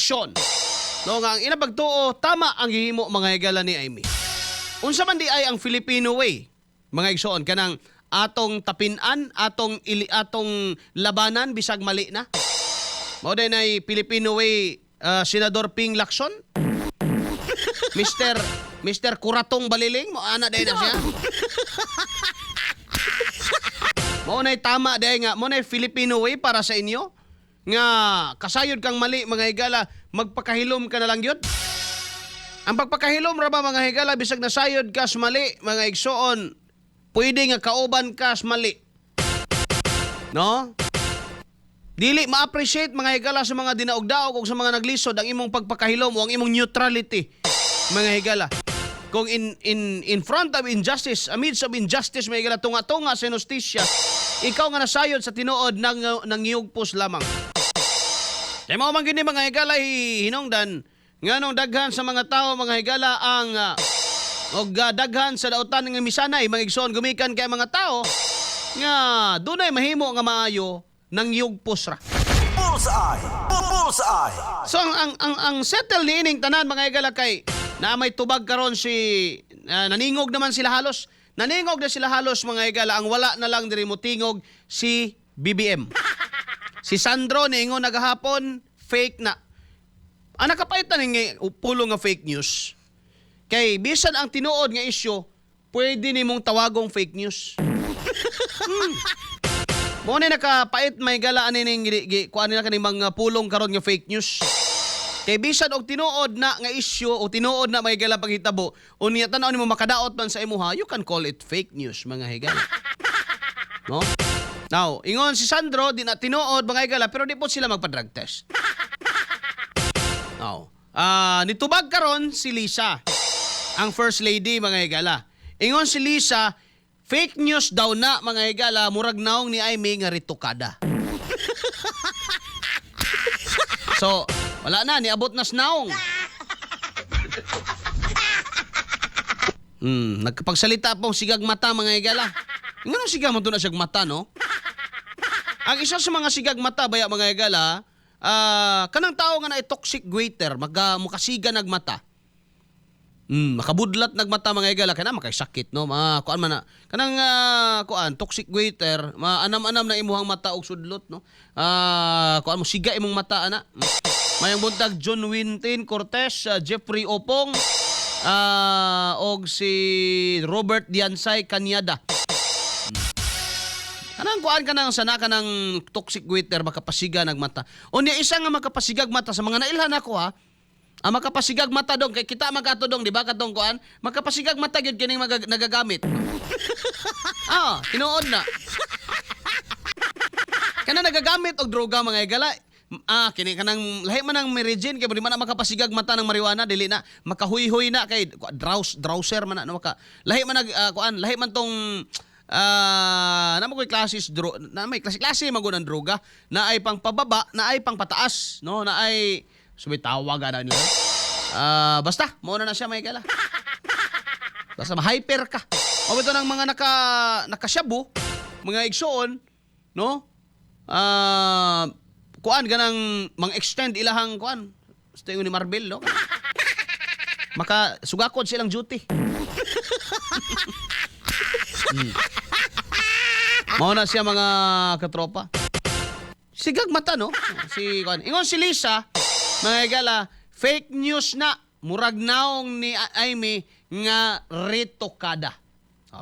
Lacson. No, nga ang ilang pagtuo tama ang gihimo, mga higala, ni Imee. Unsa man di ay ang Filipino way, mga igsoon, kanang atong tapinan, atong ili, atong labanan bisag mali na. Mao din ay Filipino way, Senador Ping Lacson? Mr. Kuratong Baliling, mo ana dahil na siya. Mao nay tama dahil nga, mao nay Filipino way para sa inyo nga kasayod kang mali, mga higala, magpakahilom ka na lang yun. Ang pagpakahilom ra ba, mga higala, bisag nasayod ka sa mali, mga igsoon, pwede nga kauban ka sa mali. No? Dili ma-appreciate, mga higala, sa mga dinaog-daog o sa mga naglisod ang imong pagpakahilom o ang imong neutrality, mga higala. Kung in front of injustice, amidst of injustice, mga higala, tunga-tunga sa inustisya, ikaw nga nasayod sa tinuod ng nangyugpos lamang. Kaya mao man gini, mga higala, hinungdan nganong daghan sa mga tao, mga higala, ang og daghan sa dautan nga misanay, mga igsoon, gumikan kay mga tao nga dunay mahimo nga maayo nang yugpos ra. Bullseye! Bullseye! So ang settle ni ining tanan, mga higala, kay na may tubag karon si naningog naman sila halos. Naningog na sila halos, mga higala, ang wala na lang diri motingog si BBM. Si Sandro niingon nagahapon fake na. Ang nakapait na ning pulo nga fake news. Kay bisan ang tinuod nga isyu, pwede nimong tawagong fake news. Mo ni nakapait may gala ani ning kuan nila kaning mga pulong karon nga fake news. Kay bisan og tinuod na nga issue o tinuod na may gala paghitabo, unya tan-aw nimo makadaot man sa imuha, you can call it fake news, mga higala. No? Now, ingon si Sandro, di na tinuod, mga higala, pero di po sila magpa-drug test. Now, nitubag karon si Lisa, ang first lady, mga higala. Ingon si Lisa, fake news daw na, mga higala, murag naong ni Imee nga retokada. So, wala na, niabot na sa naong. Nagkapagsalita po sigag mata, mga higala. Ngano siga mo to na siyag mata, no? Ang isa sa mga sigag mata baya, mga higala, kanang tao nga na toxic goiter, maga mukasiga nagmata. Makabudlat nagmata, mga higala, kana makaysakit, no? Ma kuan man na. Kanang kuan toxic goiter, maanam-anam na imuhang mata og sudlot, no? Kuan mo siga imong mata ana. Mayong buntag, John Wintin Cortez, Jeffrey Opong, og si Robert Diansay Kanyada. Kanang kuan ka nang sana ka ng toxic goiter makapasiga nagmata. Unya isa nga makapasigag mata sa mga nailhan ako ha. Ang makapasigag mata dong kay kita magato dong, di ba, katong kuan makapasigag mata gyud kining nagagamit. Tinuod na. Kana nagagamit og droga, mga higala. Kini kanang lahi man ang Mary Jane kay di man na makapasigag mata ng marijuana, dili na makahuyhoy na kay drowser man na no, maka lahi man nag kuan lahi man tong na mo koy klasis dro na may klase-klase man gud ang droga na ay pang pababa, na ay pang pataas, no, na ay sumay tawag ana nila. Basta mao na na siya, may higala. Basta ma-hyper ka. O ito ng mga nakasyabu, mga igsoon, no? Kuan ganang mang extend ilahang kuan. Gusto yung ni Marvel, no? Maka sugakod silang duty. Mao na siya, mga katropa. Sigag mata, no? Si kuan. Ingon si Lisa, mga higala, fake news na murag naong ni Imee nga retokada.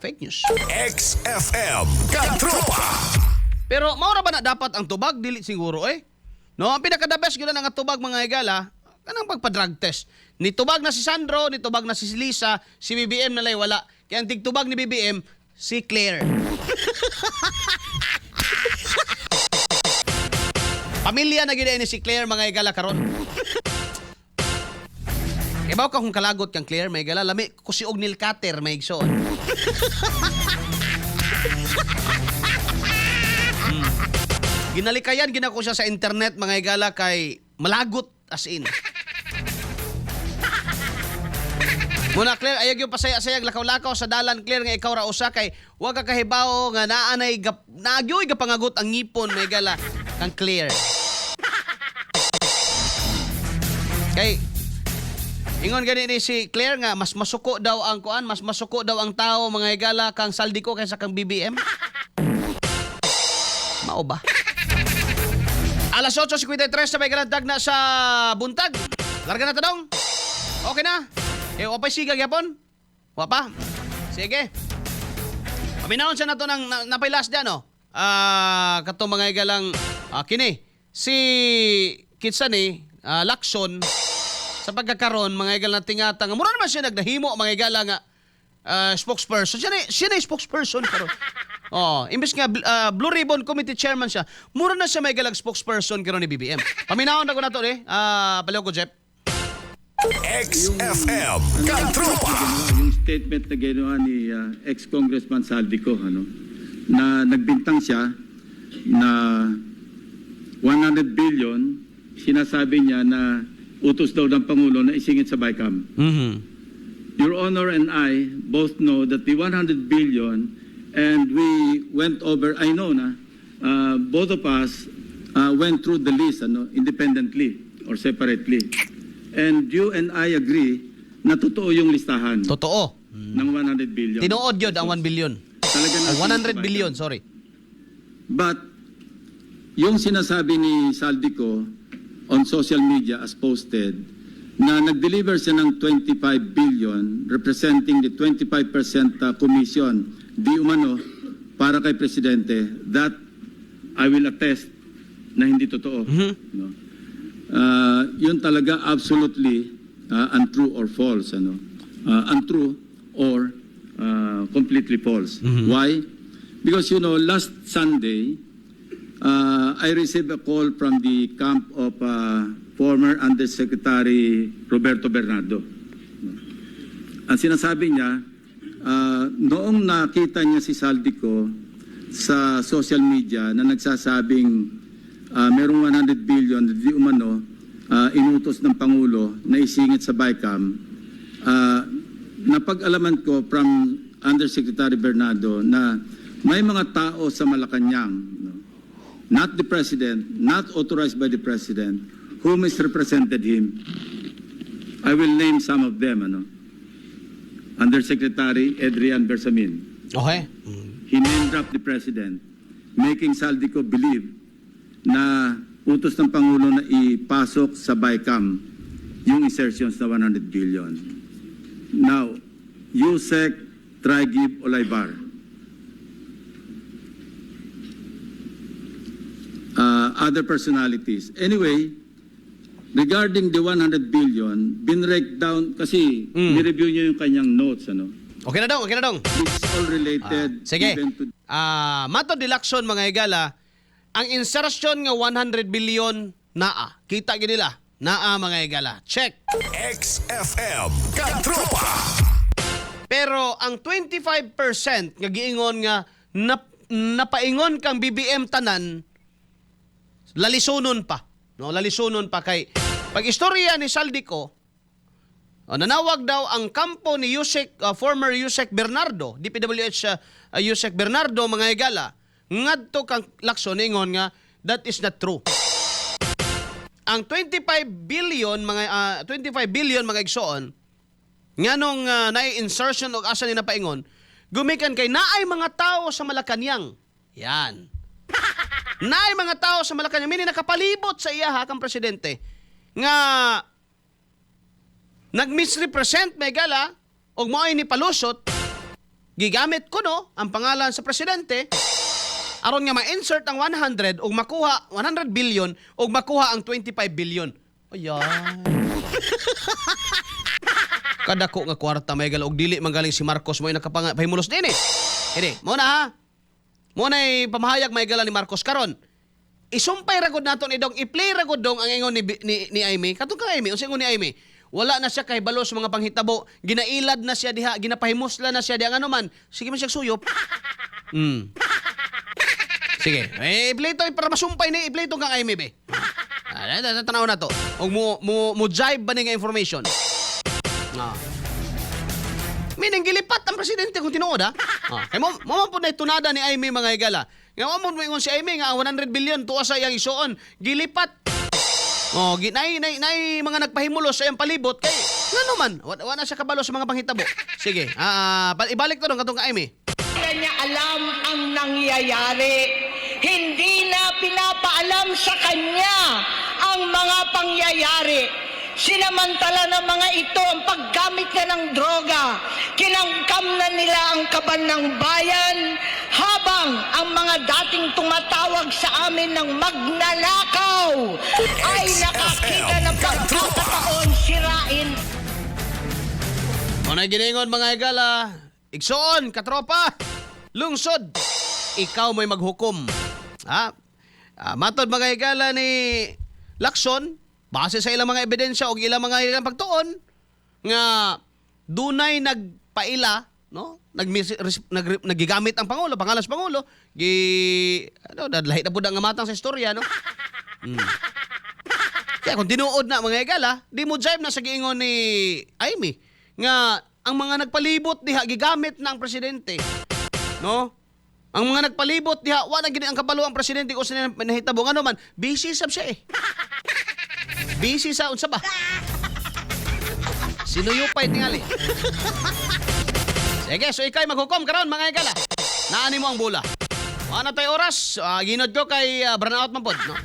Fake news. XFM Katropa. Pero mao ra ba na dapat ang tubag? Dili siguro eh. No, ang pinaka the best gyud na nga tubag, mga higala, kanang pagpa-drug test. Nitubag na si Sandro, nitubag na si Lisa, si BBM na lay wala. Kaya ang tigtubag ni BBM si Claire. Pamilya na gyud ni si Claire, mga higala, karon. Ibaw ka kung kalagot kang Claire, may higala, lami kusi og nail cutter, may igsoon. Ginalikayan gina ko siya sa internet, mga higala, kay malagot as in. Muna Claire, ayag yung pasaya-sayag lakaw-lakaw sa dalan, Claire, nga ikaw ra usa kay wa ka kahibawo nga naa nay naagyoy gapangagot ang ngipon, may higala, kang Claire. Kay ingon gani ni si Claire nga mas masuko daw ang kuan, mas masuko daw ang tao, mga higala, kang Zaldy Co kaysa kang BBM. Mao ba? Alas 8:53 sa may galandag na sa buntag. Larga na tanong. Okay na. Eh, wapay siga gyapon? Wa pa? Sige. Paminawon siya na to ng napay last dyan, no? Ah, katong mga igalang kini si Kitsani Lacson sa pagkakaron, mga igala, tingata nga mura naman siya nagdahimo, mga igala, nga spokesperson. Siya na spokesperson karon. Oh, imbes nga Blue Ribbon Committee chairman siya, mura na siya may galag spokesperson karon ni BBM. Paminawon na ko na to eh. Ah, paliw ko, Jeff. XFM. Katropa. Yung statement na ginawa ni ex-Congressman Zaldy Co, ano, na nagbintang siya na 100 billion, sinasabi niya na utos daw ng Pangulo na isingit sa BICAM. Your Honor and I both know that the 100 billion, and we went over, I know na, both of us went through the list, ano, independently or separately. And you and I agree na totoo yung listahan Totoo. ng 100 billion. Tinuod yun ang 1 billion. Talaga Ah, nasa 100 billion, sorry. But yung sinasabi ni Zaldy Co on social media as posted na nag-deliver siya ng 25 billion representing the 25% commission di umano para kay Presidente, that I will attest na hindi totoo. No? Yun talaga absolutely untrue or false, ano? Untrue or completely false. Why? Because last Sunday I received a call from the camp of former Undersecretary Roberto Bernardo. Ang sinasabi niya, noong nakita niya si Zaldy Co sa social media na nagsasabing merong 100 billion na di umano inutos ng Pangulo na isingit sa BICAM, napag-alaman ko from Undersecretary Bernardo na may mga tao sa Malacanang, no, not the President, not authorized by the President, who misrepresented him. I will name some of them. Ano? Undersecretary Adrian Bersamin. He name dropped the President, making Zaldy Co believe na utos ng Pangulo na ipasok sa BICAM yung insertions na 100 billion. Now, Usec Trygve Olaivar. Other personalities. Anyway, regarding the 100 billion, binreak down kasi nireview niyo yung kanyang notes, ano? Okay na dong, okay na dong. It's all related Sige. even to Ah, matod ni Lacson, mga higala, ang insertion nga 100 billion naa. Kita gid nila. Naa, mga higala. Check. XFM. Katropa. Pero ang 25% nga giingon nga napaingon kang BBM tanan, lalisunon pa. No, lalisunon pa kay pag istorya ni Zaldy Co, oh, nanawag daw ang kampo ni Usec, former Usec Bernardo, DPWH Usec Bernardo, mga higala, ngadto kang Lacson, ingon nga that is not true. Ang 25 billion mga 25 billion, mga igsoon, nganong naay insertion og asa ni napaingon gumikan kay naay mga tao sa Malacanang. Yan. Naay mga tao sa Malacanang, meaning nakapalibot sa iya ha kang presidente nga nagmisrepresent may gala og moay ni palusot, gigamit kuno ang pangalan sa presidente aron nga ma-insert ang 100 ug makuha 100 billion ug makuha ang 25 billion. Ayan. Kadako nga kwarta may gala og dili man galing si Marcos mo nakapahimulos din eh. Ini, mo na ha. Mo na pamahayag may gala ni Marcos karon. Isumpay ra gud nato ni dong, i-play ra gud dong ang ingon ni Imee. Katong kang Imee, unsa ingon ni Imee? Wala na siya kahibalo sa mga panghitabo, ginailad na siya diha, ginapahimusla na siya diha, ngano man, sige man siya suyop. Sige, eh, i-play to para masumpay ni, i-play to kang Imee be. Ah, tanaw na to. Og mo jive ba ni nga information? Ah. Meaning gilipat ang presidente kung tinuod ha. Ah, kay mo man pud na tunada ni Imee, mga higala. Nga mo mo ingon si Imee nga ang 100 billion tuwa sa iyang isuon, gilipat. Oh, ginay nay nay mga nagpahimulos sa iyang palibot kay ngano man wa na siya kabalo sa mga panghitabo. Sige, ibalik to dong katong Amy. Na niya alam ang nangyayari. Hindi na pinapaalam sa kanya ang mga pangyayari. Sinamantala ng mga ito ang paggamit niya ng droga. Kinangkam na nila ang kaban ng bayan habang ang mga dating tumatawag sa amin ng magnanakaw ay nakakita ng pagkakataon sirain. Mao na giningon, mga higala, igsoon, katropa, lungsod, ikaw may maghukom. Ha? Matod, mga higala, ni Lacson, base sa ilang mga ebidensya o ilang mga ilang pagtuon, nga dunay nagpaila, no? Nag, nagigamit ang pangulo, pangalan sa pangulo, gi ano, lahi na pud ang matang sa istorya, no? Kaya kung tinuod na, mga higala, di mo jive na sa giingon ni Amy nga ang mga nagpalibot diha gigamit na ang presidente. No? Ang mga nagpalibot diha wa na gini ang kabalo ang presidente kung sa nahitabo, ngano man busy sab siya eh. Busy sa unsa ba? Sinuyupay tingali. Sige, so ikay maghukom karon, mga higala. Naani mo ang bola. Wa na tay oras, ginod ko kay brownout man pod, no?